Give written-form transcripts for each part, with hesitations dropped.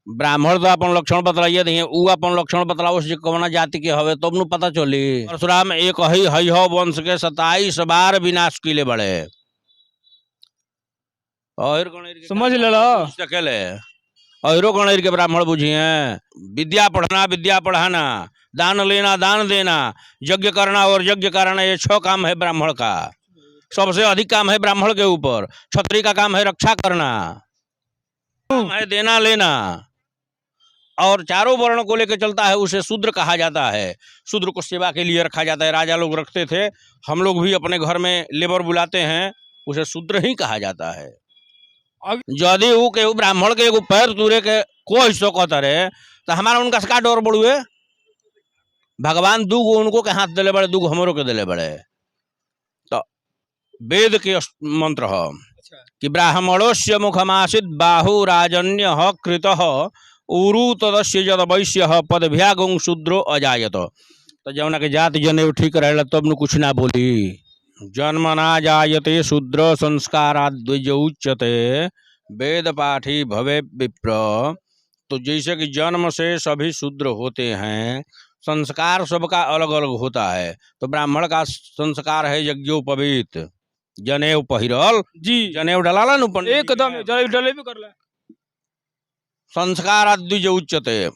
ब्राह्मण तो अपन लक्षण बतलाइए दिहे, उ अपन लक्षण बतलाओ जे कवना जाति के हवे तब नु पता चली। परशुराम एक ही हई वंश के 27 बार विनाश किले बड़े। और समझ लेला। सकेले अहिरो गणेर के ब्राह्मण बुझिए। विद्या पढ़ना, विद्या पढ़ाना, दान लेना, दान देना, यज्ञ करना और यज्ञ कराना, ये छह काम है ब्राह्मण का। सबसे अधिक काम है ब्राह्मण के ऊपर। क्षत्रिय का काम है रक्षा करना, काम है देना लेना, और चारों वर्ण को लेकर चलता है उसे शूद्र कहा जाता है। शूद्र को सेवा के लिए रखा जाता है, राजा लोग रखते थे, हम लोग भी अपने घर में लेबर बुलाते हैं, उसे शूद्र ही कहा जाता है। यदि उ केहू ब्राह्मण के एगो पैर तुरे के कोई सकत रहे तो हमारा उनका से का डर बड़ुए। भगवान दू गो उनको के हाथ दिले बड़े, दू गो हमरो के दिले बड़े। तो वेद के मंत्र ह कि ब्राह्मणोस्य मुखमासित बाहु राजन्य ह कृतः उरु तदस्य जद वैश्य पदभ्यागुं शूद्रो अजायत। तो जौना के जात जनेऊ ठीक रहेला तब नु कुछ ना बोली। जन्म ना जायते शूद्र संस्कारात् द्विज उच्यते वेद पाठी भवे विप्र। तो जैसे कि जन्म से सभी शूद्र होते हैं, संस्कार सबका अलग अलग होता है। तो ब्राह्मण का संस्कार है यज्ञोपवीत, जनेऊ पहिरल जी, जनेऊ डलाला नु पंडित जी एकदम के। जले डले भी करला। संस्कार द्विज उच्चते,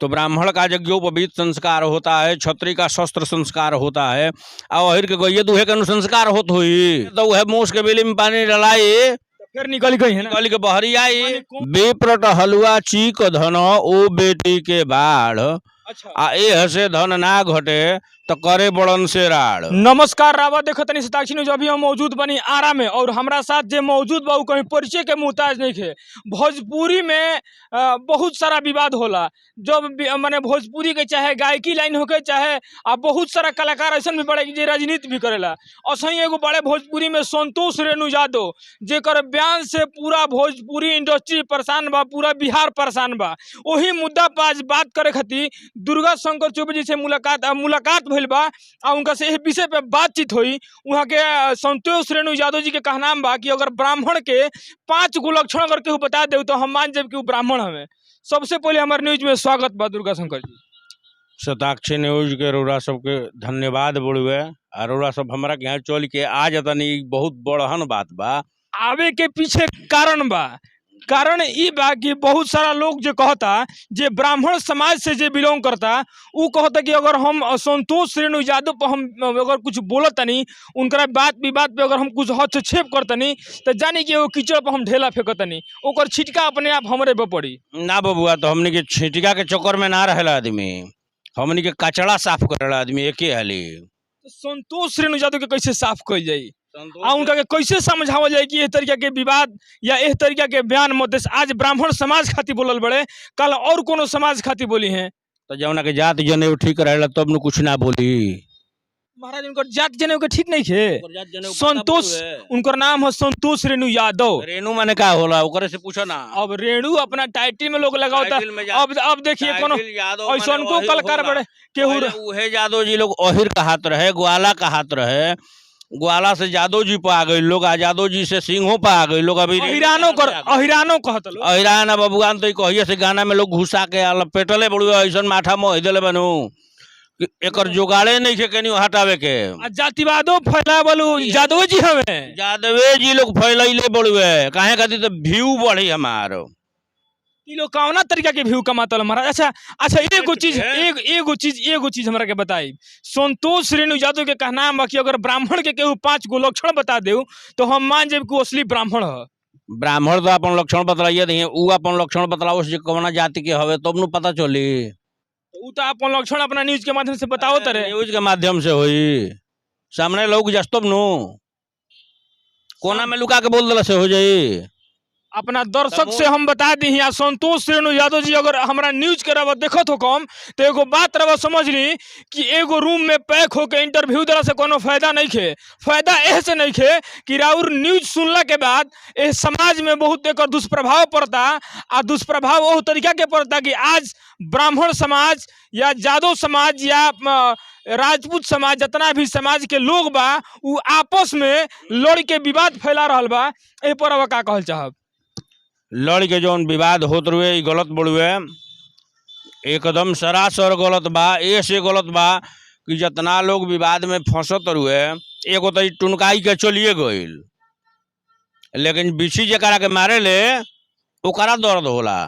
तो ब्राह्मण का यज्ञोपवीत संस्कार होता है, क्षत्रिय का शस्त्र संस्कार होता है, और अहिर के गैये दूहे के अनुसंस्कार होत हुई तो वह मूस के बेली में पानी डलाई तो फिर निकल गई है ना, निकल के बहरी आई। माने कौन- विप्रट हलुआ चीक धन ओ बेटी के बाढ़, अच्छा, आ एह से धन ना घटे तो करे बड़न से राड़। नमस्कार रावा देखत शताक्षी न्यूज। अभी हम मौजूद बनी आरा में और हमरा साथ जे मौजूद बा उ कहीं परिचय के मुहताज नहीं थे। भोजपुरी में बहुत सारा विवाद होला जब माने भोजपुरी के चाहे गायकी लाइन होके चाहे आ बहुत सारा कलाकार ऐसा भी बड़े जे राजनीति भी करेला। असही एगो बड़े भोजपुरी में संतोष रेणु यादव, जेकर बयान से पूरा भोजपुरी इंडस्ट्री परेशान बा, पूरा बिहार परेशान बा। वही मुद्दा पर आज बात करे खातिर दुर्गा शंकर चौबे जी से मुलाकात भइल बा आ उनका से एह विषय पे बातचीत हुई। वहाँ के संतोष रेणु यादव जी के कहनाम बा कि अगर ब्राह्मण के 5 गो लक्षण अगर केहू बता दे तो हम मान जाब कि उ ब्राह्मण हमें। सबसे पहले हमारे न्यूज में स्वागत बा दुर्गा शंकर जी। शताक्षी न्यूज के रउरा सबके धन्यवाद बोलुए। आ रउरा सब हमरा के यहाँ चल के आ जतनी, ई बहुत बड़हन बात बा। आवे के पीछे कारण बा, कारण ई बा कि बहुत सारा लोग जो कहता जे ब्राह्मण समाज से जे बिलोंग करता उ कहता कि अगर हम संतोष रेणु यादव पर हम अगर कुछ बोलतनी, उनकरा बात विवाद पे अगर हम कुछ हस्तक्षेप करतनी तो जानी कि वो कीचड़ पर हम ढेला फेंकतनी, ओकर छिटका अपने आप हमरे पे पड़ी। ना बबुआ, तो हमनी के छिटका के चक्कर में ना रहेला आदमी, हमनी के कचड़ा साफ करेला आदमी एके हाली। तो संतोष रेणु यादव के कैसे साफ कइल जाई आ उनका के कैसे समझावल जाए कि एह तरीका के विवाद या एह तरीका के बयान मत देस। आज ब्राह्मण समाज खातिर बोलल बड़े, कल और कोनो समाज खातिर बोली हैं। तो जौना के जात जनेऊ ठीक रहेला तब नु कुछ ना बोली। महाराज उनकर जात जनेऊ के ठीक नहीं खे। संतोष, उनकर नाम है संतोष रेणु यादव। रेणु माने का होला ओकरे से पूछो ना। अब रेणु अपना टाइटल में लोग लगावता। टाइटल में अब देखिए कोनो टाइटल यादव माने ऐसन को अहिर कलाकार होला। बड़े केहू पहिले उहे यादव जी लोग अहिर कहात रहे, ग्वाला कहात रहे, ग्वाला से यादव जी पर आ गए लोग, आ यादव जी से सिंहो पर आ गए लोग, अभी अहिरानो कर अहिरानो कहत लोग। अहिरान बबुआन तो कहिए से गाना में लोग घुसा के आ लपेटले बड़ुए, ऐसन माठा मोह देले बनू कि एकर जोगाड़े नहीं खे केनियो हटावे के। आ जातिवादो फैलावल उ यादव जी हवे। यादवे जी लोग फैलैले बड़ुए, काहे खातिर तो व्यू बढ़ी हमार। ई लोग कौना तरीका के व्यू कमाता लो महाराज। अच्छा अच्छा, एगो चीज एक एगो चीज हमरा के बताई। संतोष रेणु यादव के कहना बा कि अगर ब्राह्मण के केहू 5 गो लक्षण बता देऊ तो हम मान जाब कि उ असली ब्राह्मण ह। ब्राह्मण तो अपन लक्षण बतलाइए दिहे, उ अपन लक्षण बतलाओ जे कवना जाति के हवे तब नु पता चली। तो उ तो अपन लक्षण अपना न्यूज के माध्यम से बताओ तरे। न्यूज के माध्यम से होई, सामने लोग जस्तब नु कोना में लुका के बोल देला से हो जाई। अपना दर्शक से हम बता दी आ संतोष रेणु यादव जी अगर हमरा न्यूज के रवा देखत हो कम तो एगो बात रवा समझ ली कि एगो रूम में पैक होके इंटरव्यू दिला से कोनो फायदा नहीं खे। फायदा एह से नहीं खे कि राउर न्यूज सुनला के बाद एह समाज में बहुत एकर दुष्प्रभाव पड़ता, आ दुष्प्रभाव ओह तरीका के पड़ता कि आज ब्राह्मण समाज या यादव समाज या राजपूत समाज जितना भी समाज के लोग बा उ आपस में लड़ के विवाद फैला रहल बा। एह पर अब का कहल चाहब? लड़ के जौन विवाद होत रुए ई गलत बड़ुए, एकदम सरासर गलत बा। ऐसे गलत बा कि जितना लोग विवाद में फंसत रुए, एगो तो ई टुनकाई के चलिए गईल, लेकिन बिछी जकरा के मारे ले ओकरा दर्द होला,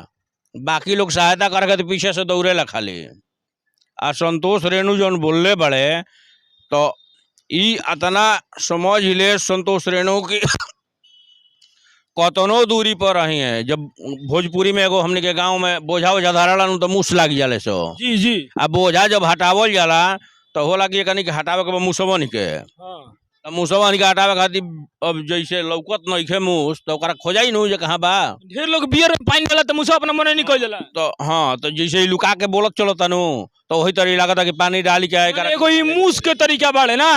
बाकी लोग सहायता करके तो पीछे से दौड़ेला खाली। आ संतोष रेणु जौन बोलले बड़े तो ई अतना समझ ले संतोष रेणु की कतनो दूरी पर रही है। जब भोजपुरी में एगो हमनी के गांव में बोझा ओझा धराला नु तो मूस लाग जाले सो। जी जी। आ बोझा जब हटावल जाला तो होला कि कनी के हटावे के बा मुसवन के। हाँ। तो मुसवन के हटावे खातिर अब जैसे लौकत नइखे मूस तो ओकरा खोजाई नु जे कहाँ बा। ढेर लोग बियर में पानी डाला तो मुसा अपना मने निकल जाला। तो हाँ, तो जैसे ही लुका के बोलत चलता नु तो वही तरी लागता कि पानी डाली के एकरा। एगो ई मूस के तरीका बाड़े ना,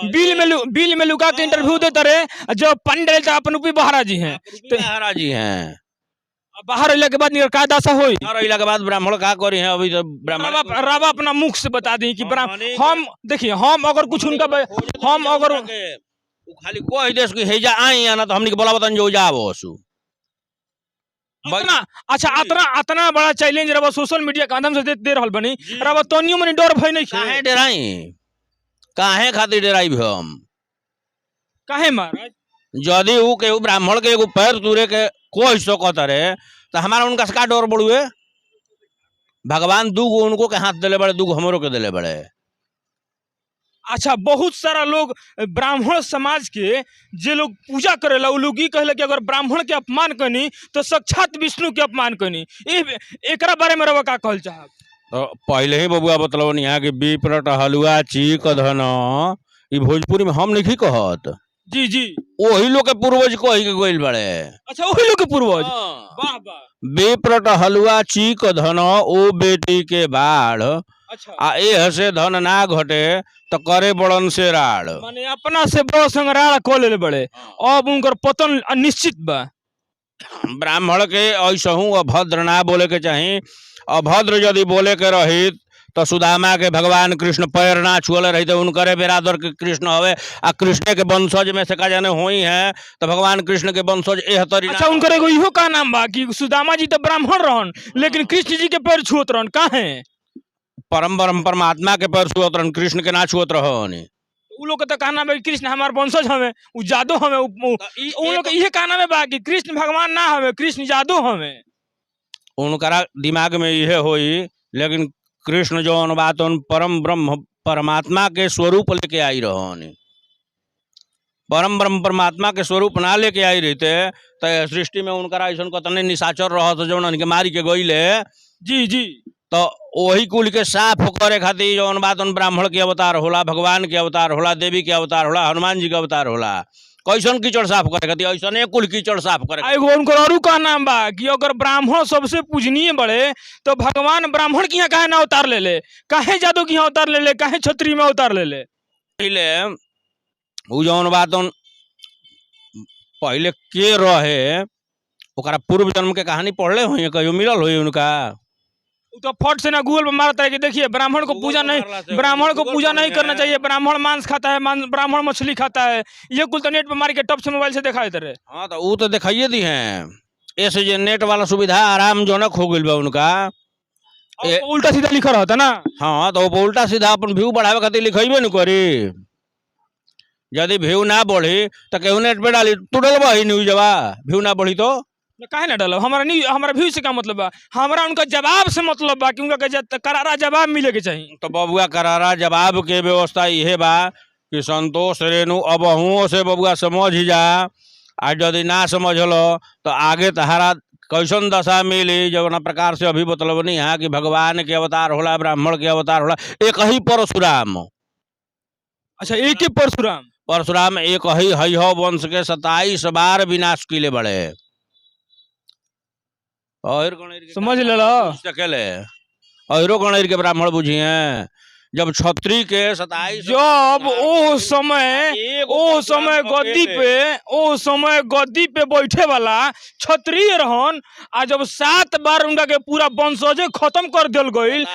बिल में लुका के इंटरव्यू देते रहे, आ जब पानी डाले तो अपन ऊपी बहरा जी हैं। महाराज जी हैं। बाहर अइला के बाद निकर का दशा होई? बाहर अइला के बाद ब्राह्मण का करी है? अभी तो ब्राह्मण रवा अपना मुख से बता दी कि हमनी हम देखिए, हम अगर कुछ उनका हम अगर उ खाली कह देस कि हेजा आई ना तो हमनी के बोलावतन जो जाबो सु। अतना अच्छा अतना अतना बड़ा चैलेंज रवा सोशल मीडिया के माध्यम से दे रहल बनी, रवा तनियो मनी डर भय नहीं। काहे डराई? काहे खातिर डराई हम? काहे महाराज? यदि उ केहू ब्राह्मण के एगो पैर तुरे के कह सकत रे तो हमारा उनका से का डर बड़ुए? भगवान दू गो उनको के हाथ देले बड़े, दू गो हमरो के देले बड़े। अच्छा, बहुत सारा लोग ब्राह्मण समाज के जे लोग पूजा करेला उ लोग ई कहले कि अगर ब्राह्मण के अपमान करनी तो साक्षात विष्णु के अपमान करनी। एकरा बारे में रवा का कहल चाहब? तो पहले ही बबुआ बतलवन यहाँ के विप्रट हलुआ चीक धन, ई भोजपुरी में हम नहीं कहत। जी जी। वही लोग के पूर्वज कही के गइल बड़े। अच्छा, वही लोग के पूर्वज। वाह वाह। विप्रट हलुआ चीक धन ओ बेटी के बाढ़। अच्छा। आ एह से धन ना घटे तो करे बड़न से राड़। माने अपना से बड़ संग राड़ क लेले बड़े, अब उनकर पतन अनिश्चित बा। ब्राह्मण के ऐसहू अभद्र ना बोले के चाही। अभद्र यदि बोले के रही तो सुदामा के भगवान कृष्ण पैर ना छुअले रही तो उनकरे बेरादर के कृष्ण हवे, आ कृष्ण के वंशज में से का जाने होई है तो भगवान कृष्ण के वंशज एह तरी। अच्छा, उनकर एगो इहो का नाम बा कि सुदामा जी तो ब्राह्मण रहन लेकिन कृष्ण जी के पैर छुअत रहन, काहे? परम परम परमात्मा के पैर छुअत रहन, कृष्ण के ना छुअत रहन। उ लोग के तो कहना बा कि कृष्ण हमार वंशज हवे, उ जादो हवे, उ लोग के इहे कहना में बा कि कृष्ण भगवान ना हवे, कृष्ण जादो हवे। उनकरा दिमाग में इहे होई, लेकिन कृष्ण जौन बात उन परम ब्रह्म परमात्मा के स्वरूप लेके आई रहन। परम ब्रह्म परमात्मा के स्वरूप ना लेके आई रहते तो सृष्टि में उनकरा ऐसन कतने निशाचर रहत जौन उनके मारी के गईले। जी जी। तो वही कुल के साफ करे खातिर जौन बात उन ब्राह्मण के अवतार होला, भगवान के अवतार होला, देवी के अवतार होला, हनुमान जी के अवतार होला, कैसन कीचड़ साफ करे खातिर ऐसने कुल कीचड़ साफ करे। आ एगो उनकर औरू का नाम बा कि अगर ब्राह्मण सबसे पूजनीय बड़े तो भगवान ब्राह्मण के यहाँ काहे ना अवतार ले ले, काहे जादव के यहाँ अवतार ले ले, काहे क्षत्रिय में अवतार ले ले? पहले उ जौन बात उन पहले के रहे ओकरा पूर्व जन्म के कहानी पढ़ले होई, कहियो मिलल होई उनका? उ तो फट से ना गूगल पर मारता है कि देखिए ब्राह्मण को पूजा नहीं, ब्राह्मण को पूजा नहीं करना चाहिए, ब्राह्मण मांस खाता है, ब्राह्मण मछली खाता है, ये कुल तो नेट पर मार के टॉप से मोबाइल से दिखा देते रहे। हाँ, तो उ तो दिखाइए दी हैं। ऐसे जे नेट वाला सुविधा आरामजनक हो गइल बा उनका। और उल्टा सीधा लिखा रहता ना। हाँ, तो वो उल्टा सीधा अपन व्यू बढ़ावे खातिर लिखेबे न करी। यदि व्यू ना बढ़ी तो केहू नेट पे डाली तू डलबा ही न्यूजवा, व्यू ना बढ़ी तो ना काहे ना डालब? हमारा नहीं, हमारा व्यू से का मतलब बा? हमारा उनका जवाब से मतलब बा कि उनका के करारा जवाब मिले के चाहिए। तो बबुआ करारा जवाब के व्यवस्था इहे बा कि संतोष रेणु अब अहुओं से बबुआ समझ ही जा, आ यदि ना समझलो तो आगे तहारा कैसन दशा मिली। जौना प्रकार से अभी बतलवनी है कि भगवान के अवतार होला, ब्राह्मण के अवतार होला, एक ही परशुराम। अच्छा, एक ही परशुराम। परशुराम एक ही हैह वंश के 27 बार विनाश किले बड़े। और समझ लेलो। सकेले औरो गणेर के ब्राह्मण बुझिए जब छत्री के 27 जब ओ समय, ओ समय गद्दी पे, ओ समय गद्दी पे बैठे वाला क्षत्रिय रहन, आ जब 7 बार उनका के पूरा वंशजे खत्म कर दिल गइल,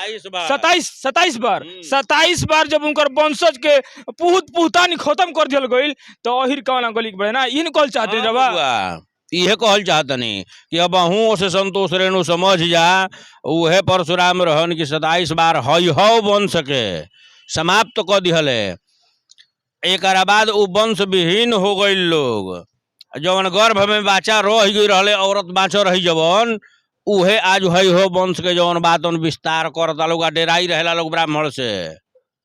27 बार, 27 बार जब उनकर वंशज के पुहत पुहतानी खत्म कर दिल गइल तो अहिर कौन गली के बड़े ना इन कल चाहते जब बबुआ। इहे कहल चाहतनी कि अब अहूँ से संतोष रेणु समझ जा, उहे परशुराम रहन कि 27 बार हई हौ वंश के समाप्त क दिहले। एक बाद उ वंश विहीन हो गईल लोग। जवन गर्भ में बच्चा रह गई रहले, औरत बाँचल रही जवन, उहे आज हई हो वंश के जवन बात विस्तार करता लोग, आ डेराई रहेला लोग ब्राह्मण से।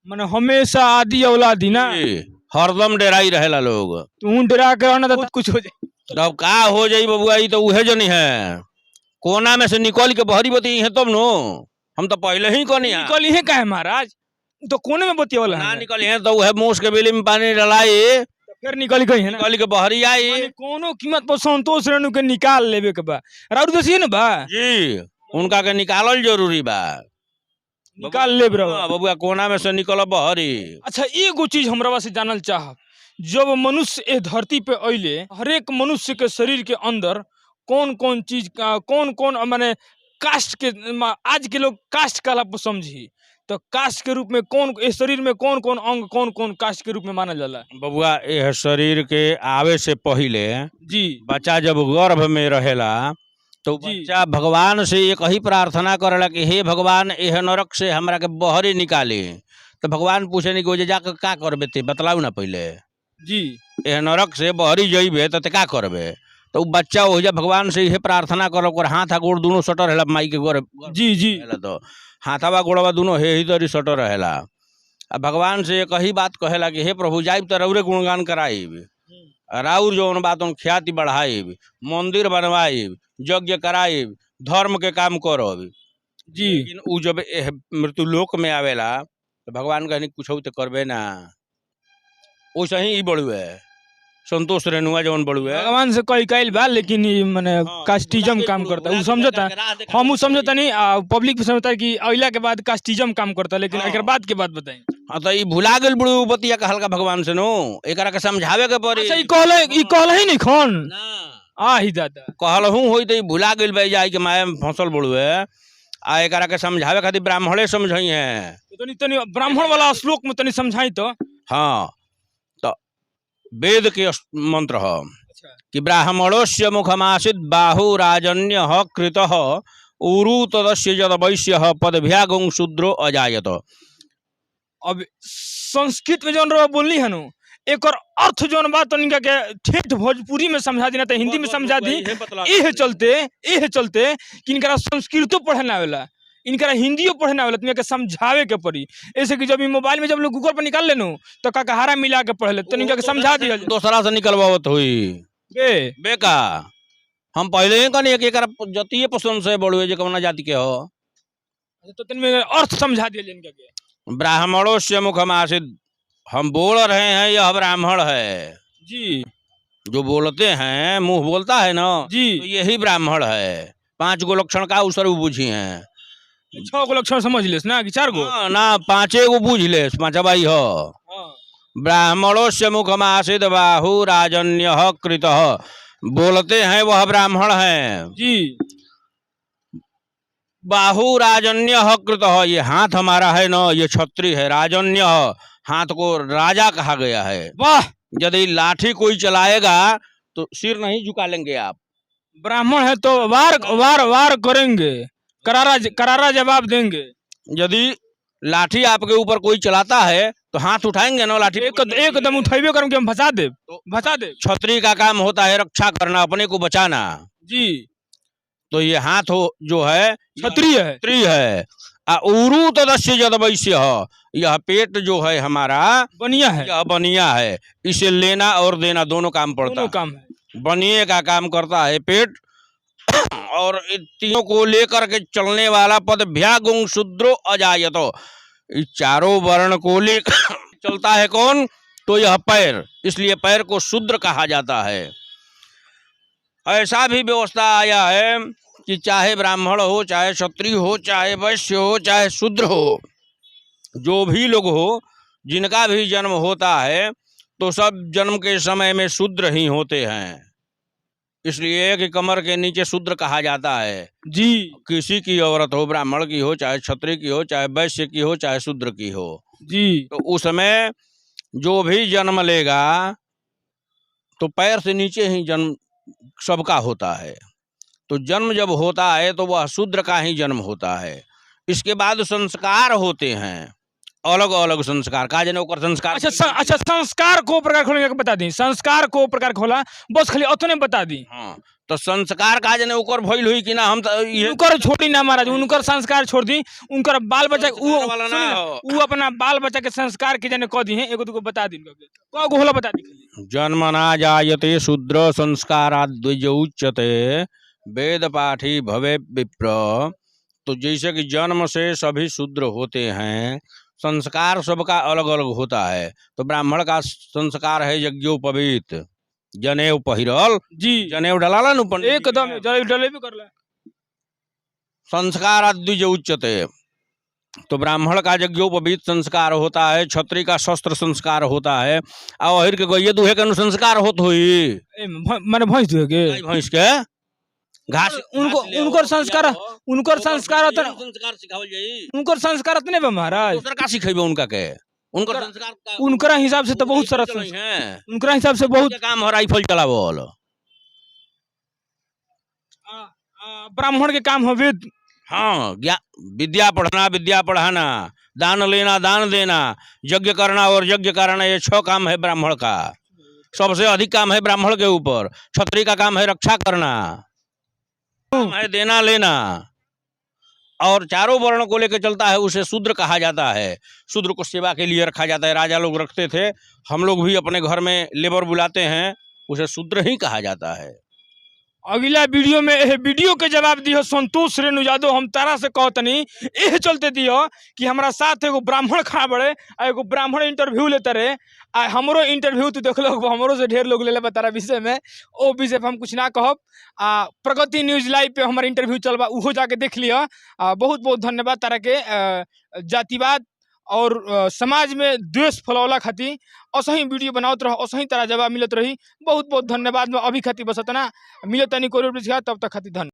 माने हमेशा आदि औलादी ना। जी, हरदम डेराई रहेला लोग। तू डरा के रहना तो बहुत कुछ हो जाए। तब का हो जाई बबुआ, ई तो उहे जनी है, कोना में से निकल के बहरी बती है तब नो। हम तो पहले ही कहनी है। निकली है काहे महाराज, तो कोने में बतियावल ना है निकली है तो उहे मूस के बेली में पानी डलाई, तो फिर निकल गई है ना। निकल के बहरी आई। माने कोनो कीमत पर संतोष रेणु के निकाल लेवे के बा, राउर दोषी न बा। जी, उनका के निकालल जरूरी बा। निकाल लेब रहो। हाँ, बबुआ कोना में से निकल बहरी। अच्छा, एगो चीज हमरा से जानल चाहब, जब मनुष्य ए धरती पे अइले, हरेक मनुष्य के शरीर के अंदर कौन कौन चीज का, कौन कौन माने कास्ट के, आज के लोग कास्ट काला पर समझी, तो कास्ट के रूप में कौन इस शरीर में कौन कौन अंग कौन कौन कास्ट के रूप में मानल जाला? बबुआ यह शरीर के आवे से पहिले जी। बच्चा जब गर्भ में रहेला तो जी। बच्चा भगवान से एक ही प्रार्थना करेला कि हे भगवान, एह नरक से हमरा के बहरी निकाली। तो भगवान पूछे नहीं कि ओजे जाके का करबे ते बतलाऊ ना पहले। जी। एह नरक से बहरी जइबे तो ते का करबे? तो उ बच्चा ओहिजा भगवान से इहे प्रार्थना कर, ओकर हाथ आ गोड़ दुनो सटर रहेला माई के गर्भ जी। जी। रहेला, तो हाथवा गोड़वा दुनो हे ही तरी सटर रहेला। आ भगवान से एक ही बात कहेला कि हे प्रभु, जाइब तो रौरे गुणगान कराइब, राउर जौन बात उन ख्याति बढ़ाइब, मंदिर बनवाइब, यज्ञ कराइब, धर्म के काम करब। जी। लेकिन उ जब एह मृत्युलोक में आवेला तो भगवान कहनी कुछ तो करबे ना। वैसे ही ई बड़ुए संतोष रेणुआ जौन बड़ुए भगवान से कही कैल बा, लेकिन ई माने कास्टिज्म काम करता, उ समझता, हम समझता नहीं, आ पब्लिक भी समझता कि अइला के बाद कास्टिज्म काम करता, लेकिन हाँ। एकर बाद के बात बताई। हाँ, तो ई भुला गेल बड़ू बतिया कहलका भगवान से नो, एकरा के समझावे के पड़ी। अच्छा, ई कहले, ई कहले ही नहीं खन ना। आ ही दादा कहलहूँ होई तो ई भुला गेल बा, जाई के माया में फंसल बड़ुए, आ एकरा के समझावे खातिर ब्राह्मणे समझई है। तो तनी तनी ब्राह्मण वाला श्लोक में तनी समझाई तो। हाँ, तो वेद के मंत्र ह अच्छा। कि ब्राह्मणोस्य मुखमासित बाहु राजन्य ह कृतः उरु तदस्य यद वैश्य पदभ्यागुं शूद्रो अजायत। अब संस्कृत में जौन रउआ बोलनी हनु, एकर अर्थ जौन बा तनिका के ठेठ भोजपुरी में समझा दी ना तो हिंदी में समझा दी। एह चलते कि इनकरा संस्कृतो पढ़े ना आवेला, इनकरा हिंदियो पढ़े ना आवेला, तो इनका समझावे के पड़ी। ऐसे कि जब ई मोबाइल में जब लोग गूगल पर निकाल लेनु तो ककहारा मिला के पढ़ ले, तो इनका के समझा दिया जाए। दोसरा से निकलवावत हुई बे बेका। हम पहले ही कहनी कि एकरा जतिये पसंद से बड़ुए जे कौना जाति के हो। तो तनी में अर्थ समझा दिया इनका के। ब्राह्मणोस्य मुखमासित, हम बोल रहे हैं यह ब्राह्मण है। जी। जो बोलते हैं, मुंह बोलता है ना, जी। तो यही ब्राह्मण है। पांच गो लक्षण का उसर बुझी हैं। छह गो लक्षण समझ लेस ना कि चार गो? हाँ, ना पांचे गो बुझ ले, पांचवा ही हो। हाँ। ब्राह्मणोस्य मुखमासित बाहु राजन्य कृतः, बोलते हैं वह ब्राह्मण है। जी। बाहु राजन्य कृतः, ये हाथ हमारा है ना, ये क्षत्रिय है। राजन्य, हाथ को राजा कहा गया है। वाह। यदि लाठी कोई चलाएगा तो सिर नहीं झुका लेंगे आप। ब्राह्मण है तो वार वार वार करेंगे, करारा करारा जवाब देंगे। यदि लाठी आपके ऊपर कोई चलाता है तो हाथ उठाएंगे ना लाठी? एक एकदम उठेबे करम कि हम फंसा देब, तो फंसा देब। क्षत्रिय का काम होता है रक्षा करना, अपने को बचाना। जी। तो ये हाथ हो जो है क्षत्रिय है। क्षत्रिय है। आ उरु तदस्य यद वैश्य, यह पेट जो है हमारा बनिया है। यह बनिया है, इसे लेना और देना दोनों काम पड़ता दोनों है। काम है। बनिए का काम करता है पेट, और इन तीनों को लेकर के चलने वाला पद भ्यागुं शूद्रो अजायतो, इस चारों वर्ण को लेकर चलता है कौन? तो यह पैर, इसलिए पैर को शूद्र कहा जाता है। ऐसा भी व्यवस्था आया है कि चाहे ब्राह्मण हो, चाहे क्षत्रिय हो, चाहे वैश्य हो, चाहे शूद्र हो, जो भी लोग हो, जिनका भी जन्म होता है तो सब जन्म के समय में शूद्र ही होते हैं, इसलिए कि कमर के नीचे शूद्र कहा जाता है। जी। किसी की औरत हो, ब्राह्मण की हो, चाहे क्षत्रिय की हो, चाहे वैश्य की हो, चाहे शूद्र की हो, जी। तो उसमें जो भी जन्म लेगा तो पैर से नीचे ही जन्म सबका होता है। तो जन्म जब होता है तो वह शूद्र का ही जन्म होता है। इसके बाद संस्कार होते हैं, अलग अलग संस्कार का जने ओकर संस्कार। अच्छा, अच्छा, संस्कार को प्रकार खोलेंगे, बता दी संस्कार को प्रकार खोला, बस खाली अतने बता दी। हाँ, तो संस्कार का जने ओकर भइल हुई कि ना, हम तो इहे उनकर छोड़ी ना महाराज, उनकर संस्कार छोड़ दी, उनकर बाल बच्चा उ संस्कार वाला ना सुनी ना, हो। उ अपना बाल बच्चा के संस्कार के जाने क दी है, एगो दूगो बता दी, क गो होला बता दी खाली। जन्मना जायते शूद्र संस्कारात् द्विज उच्यते वेद पाठी भवे विप्र। तो जैसे कि जन्म से सभी शूद्र होते हैं, संस्कार सबका अलग अलग होता है। तो ब्राह्मण का संस्कार है यज्ञोपवीत, जनेऊ पहिरल, जी, जनेऊ डलाला नु पंडित जी एकदम के। जले डले भी करला। संस्कार द्विज उच्यते, तो ब्राह्मण का यज्ञोपवीत संस्कार होता है, क्षत्रिय का शस्त्र संस्कार होता है, आ अहिर के गइये दुहे के अनुसंस्कार होत हुई। ए, माने भैंस दुहे के? गाय भैंस के घास घास ले आओ, उनकर संस्कार खियाओ। उनकर संस्कार ओकर अतने संस्कार सिखावल जाई। उनकर संस्कार अतने बा महाराज। दोसर का सिखेबे उनका के? उनकर संस्कार का उनकरा हिसाब से तो बहुत सारा चलई हैं। उनकरा हिसाब से बहुत उनके काम हो राइफल चलावल। ब्राह्मण के काम हो वेद। हाँ, विद्या पढ़ना, विद्या पढ़ाना, दान लेना, दान देना, यज्ञ करना और यज्ञ करना, ये 6 काम है ब्राह्मण का। सबसे अधिक काम है ब्राह्मण के ऊपर। क्षत्रिय का काम है रक्षा करना, काम है देना लेना, और चारों वर्ण को लेकर चलता है उसे शूद्र कहा जाता है। शूद्र को सेवा के लिए रखा जाता है, राजा लोग रखते थे, हम लोग भी अपने घर में लेबर बुलाते हैं, उसे शूद्र ही कहा जाता है। अगला वीडियो में एह वीडियो के जवाब दिहो संतोष रेणु यादव। हम तारा से कहतनी एह चलते दिहो कि हमरा साथ एगो ब्राह्मण खा बड़े आ एगो ब्राह्मण इंटरव्यू लेते रहे, आ हमरो इंटरव्यू तू देखलो हमरो से ढेर लोग ले ले तारा विषय में, ओ विषय पर हम कुछ ना कहब। आ प्रगति न्यूज़ लाइव पे हमार इंटरव्यू चलबा, उहो जाके देख लिह। आ बहुत बहुत धन्यवाद तारा के, जातिवाद और समाज में द्वेष फैलौला खातिर असही वीडियो बनावत रह, असही तारा जवाब मिलत रही। बहुत बहुत धन्यवाद। मैं अभी खातिर बस इतना मिलत तनी कोई, तब तक खातिर धन्यवाद।